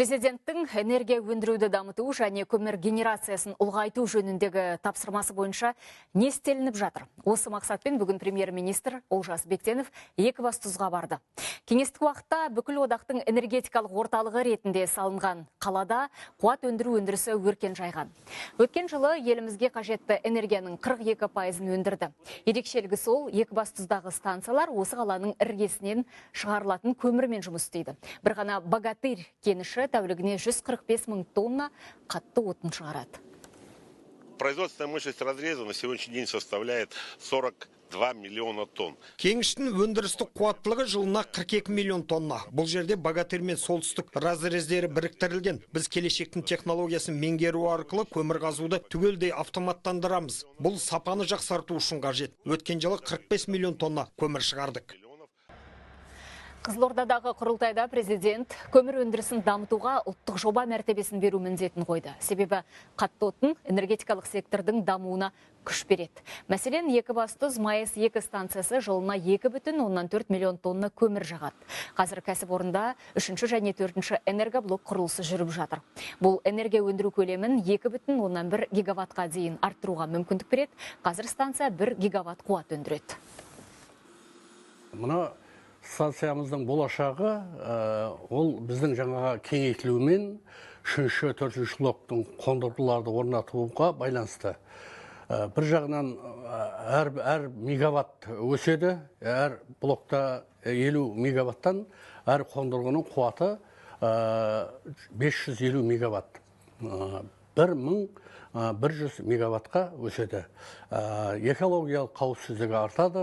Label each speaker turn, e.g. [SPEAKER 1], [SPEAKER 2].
[SPEAKER 1] Президенттің энергия өндіруді дамыту және көмір генерациясын ұлғайту жөніндегі тапсырмасы бойынша не істелініп жатыр? Осы мақсатпен бүгін премьер-министр Олжас Бектенов Екібастұзға барды. Кеңестік уақытта бүкіл одақтың энергетикалық орталығы ретінде салынған қалада қуат өндіру өндірісі өркен жайған. Өткен жылы елімізге қажетті энергияның 42%-ын өндірді. Ерекшелігі сол, Екібастұздағы станциялар осы қаланың іргесінен шығарылатын көмірмен жұмыс істейді. Бір ғана Богатырь кеніші тәулігіне 145 мың тонна қатты отын шығарады.
[SPEAKER 2] Производственная мощность разреза на сегодняшний день составляет 42 миллиона тонн.
[SPEAKER 3] Кеніштің өндірістік қуаттылығы жылына 42 миллион тонна. Бұл жерде Богатырь мен солтүстік разрездері біріктірілген. Біз келешектің технологиясын меңгеру арқылы көмір қазуды түгелдей автоматтандырамыз. Бұл сапаны жақсарту үшін қажет. Өткен жылы 45 миллион тонна көмір шығардық.
[SPEAKER 1] Қызылордадағы құрылтайда президент көмір өндірісін дамытуға ұлттық жоба мәртебесін беру міндетін қойды. Себебі қатты отын энергетикалық сектордың дамуына күш береді. Мәселен, Екібастұз МАЭС 2 станциясы жылына 2,4 миллион тонна көмір жағады. Қазір кәсіпорында 3-ші және 4-ші энергоблок құрылысы жүріп жатыр. Бұл энергия өндіру көлемін 2,1 гигаваттқа дейін арттыруға мүмкіндік береді. Қазір станция 1 гигаватт қуат өндіреді.
[SPEAKER 4] Мына станциямыздың болашағы, ол біздің жаңағы кеңейтілумен 3-ші, 4-ші блоктың қондырғыларды орнатуға байланысты. Бір жағынан әр мегаватт өседі, әр блокта 50 мегаваттан әр қондырғының қуаты 550 мегаватт. 1100 мегаваттқа өседі. Экологиялық қауіпсіздігі артады.